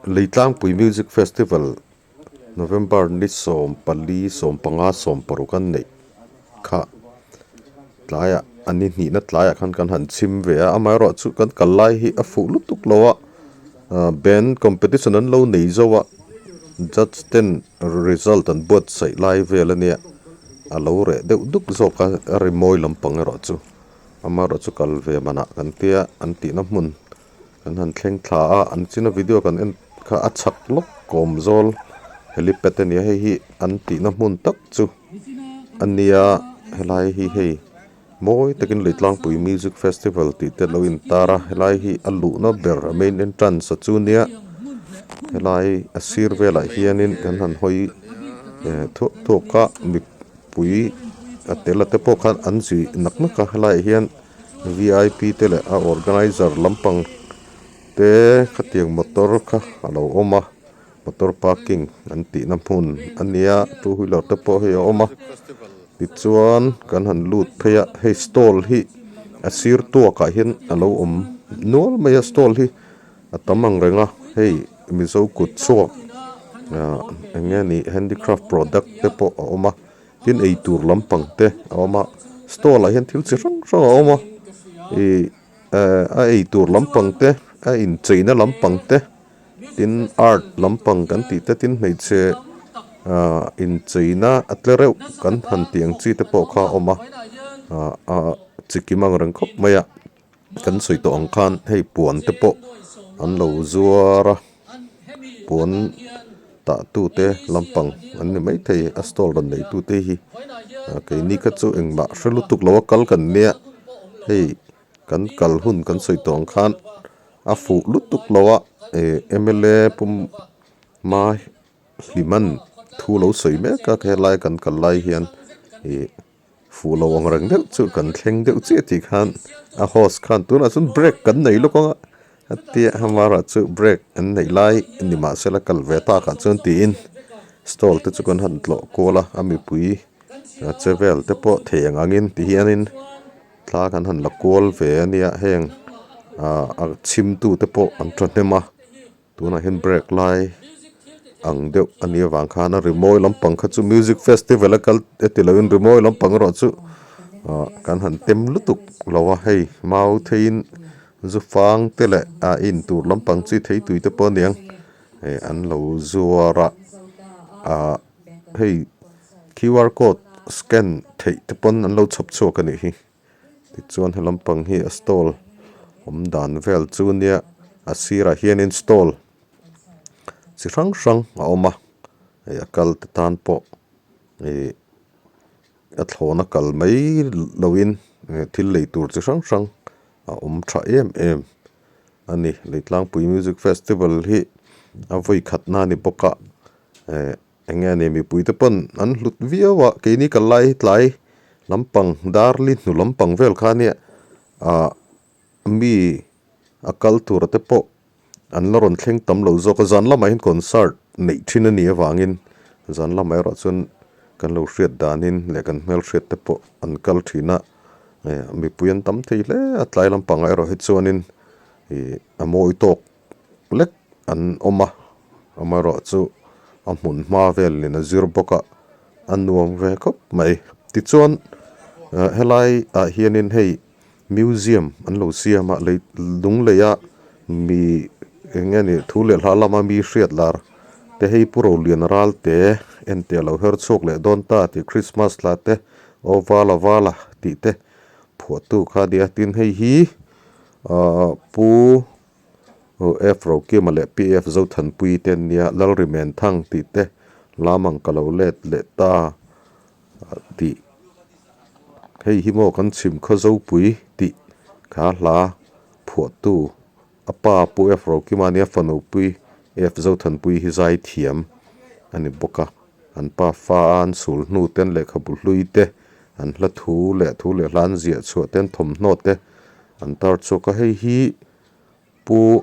Leitlangpui Music Festival November ni 14 15 16 an neih kha tlaiah a ni hnihna tlaiah khan kan han chhim ve a amaherawhchu kan kal lai hi a fuh lutuk lo a ah band competition an lo nei zo a judge ten result an buatsaih lai vel a nia a lo reh deuh duk zawk a a rimawi lampang erawh chu amaherawhchu kal ve manah kan tia an tihna hmun. Kan han thleng thla a an china video kan en kha a chhak lawk kawm zawl helipad a nia hei hi an tihna hmun tak chu a nia helai hi hei mawi takin Leitlangpui music festival tih te alo intar a helai hi a luhna ber a main entrance a chu nia helai a sir velah hianin kan han hawi eh thuak thuak a mipui a tel a te pawh khan an zui nak nak a helaiah hian. Vip te leh a organizer lampang te khatiang motor kha a lo awm a motor parking an tihna hmun a nia two wheeler te pawh hei a awm a tichuan kan han lut phei a hei stall hi a sir tuakah hian a lo awm nual mai a stall hi a tam ang reng a hei mizo kut chhuak ah eng nge ni handicraft product te pawh a awm a. Tin eitur lampang te a awm a stall ah hian thil chi hrang hrang a awm a ih eh a eitur lampang te a incheina lampang te tin art lampang kan tih te tin hmeichhe ah incheina a tle reuh kan han tih ang chi te pawh kha a awm a ah ah chi kim ang reng khawp mai a kan sawi tawh ang khan hei puan te pawh an lo zuar a. Puan tah tute lampang an ni maithei a stall rawn nei tute hi keini kha chu engmah hre lutuk lo a kal kan nia hei kan kal hun kan sawi tawh ang khan a fuh lutuk lo a ih mla pum hma hliman thu lo sawi mek a helai kan kal lai hian ih. Fuh lo ang reng deuh chu kan thleng deuh chiah tih khan a host khan tunah chuan break kan nei lawk ang a a tia hamara chu break an neih lai ni mahsela kal ve takah chuan tiin stall te chu kan han tlawh kual a a mipui a che vel te pawh thei ang angin ti hianin thla kan han la kual ve a nia heng ah a chhim tu te pawh an thahnem a. Tunah hian break lai ang deuh a nih avang khan a rimawi lampang kha chu music festival a kal e ti loin rimawi lampang erawh chu ah kan han tem lutuk lo a hei mau theiin zu fang te leh ah intur lampang chi thei tui te pawh a niang eh an lo zuar a ah hei qr code scan theih te pawn an lo chhawp chhuak a nih hi. Tichuan he lampang hi a stall awm dan vel chu nia a sirah hianin stall chi hrang hrang a awm a hei a kal te tan pawh ih a thlawna kal mai loin thil lei tur chi hrang hrang a awm tha em em a ni Leitlangpui music festival hi a vawi khatna a ni bawk a eh. Eng nge ni mipui te pawn an hlut viau a, keini kal lai hi tlai lampang darli hnu lampang vel kha nia ah mi a kal tura te pawh an la rawn thleng tam lo zawk a, zan lamah hian concert neih thin a nih avangin zan lamah erawh chuan kan lo hriat danin leh kan hmelhriat te pawh an kal thin a, mipui an tam thei hle a, tlai lampangah erawh hi chuanin ih a mawi tawk. lek an awm a amaherawhchu a hmun hma vel in a zir bawk a a nuam ve khawp mai tichuan ah helai ah hianin hei museum an lo siam a lei lung lei a mi eng nge ni thu leh hla lama mi hriat lar te hei pu Rolian Ralte ente a lo her chhuak leh dawn ta tih Christmas thla te aw vala vala tih te phuahtu kha a ni a tin hei hi ah pu. F Rokima leh PF Zothanpui te an nia, Lalrimenthang tih te lam ang ka lo let leh ta tih hei hi maw kan chhim khaw Zopui tih kha hla phuahtu a pa Pu F Rokima nia fanupui F Zothanpui hi zai thiam a ni bawk a, an pa fa a an sul hnu te an lehkhabu hlui te an hla thu leh thu leh hla an ziah chhuah te an thawmhnaw te an tar chhuak a hei hi. Pu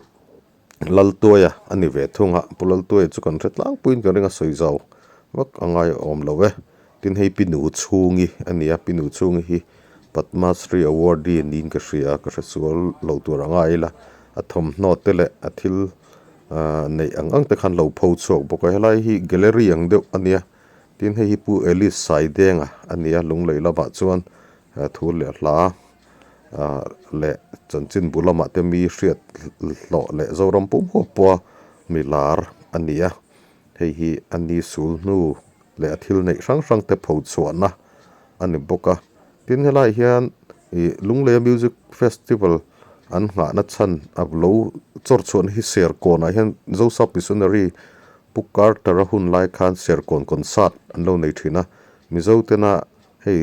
Laltuaia a ni ve thung a, Pu Laltuaia chu kan hre tlangpuiin ka ring a sawi zau vak a ngaiawm lo e. Tin hei Pi Nu Chhungi a ni a, Pi Nu Chhungi hi Padma Shri Awardee niin ka hria, ka hre sual lo tur a ngai ila, a thawmhnaw te leh a thil Ahh neih ang ang te khan lo pho chhuak bawk a helai hi gallery ang deuh a nia tin hei hi pu Alice Saidenga a nia lunglei lamah chuan thu leh hla ahh leh chanchin bu lamah te mi hriat hlawh leh Zoram pum huap pawha mi lar a ni a hei hi a ni sul hnu leh a thil neih hrang hrang te pho chhuahna a ni bawk a tin helaiah hian ih Lungleia music festival an nghahna chhan a lo chawr chhuahna hi Serkawnah hian Joseph Missionary Pu Carter-a hun lai khan Serkawn concert an lo nei thin a Mizo tena hei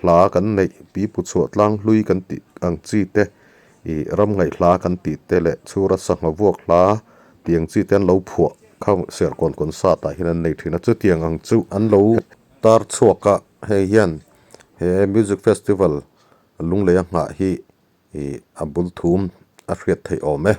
hla kan neih pipu chhuah tlang hlui kan tih ang chi te ih ram ngaih hla kan tih te leh chhura sangha vuak hla tih ang chi te an lo phuah kha Serkawn concert ah hian an nei thin a chutiang ang chu an lo tar chhuak a hei hian he music festival Lungleia nghah hi ih a bul thum a hriat theih awm e.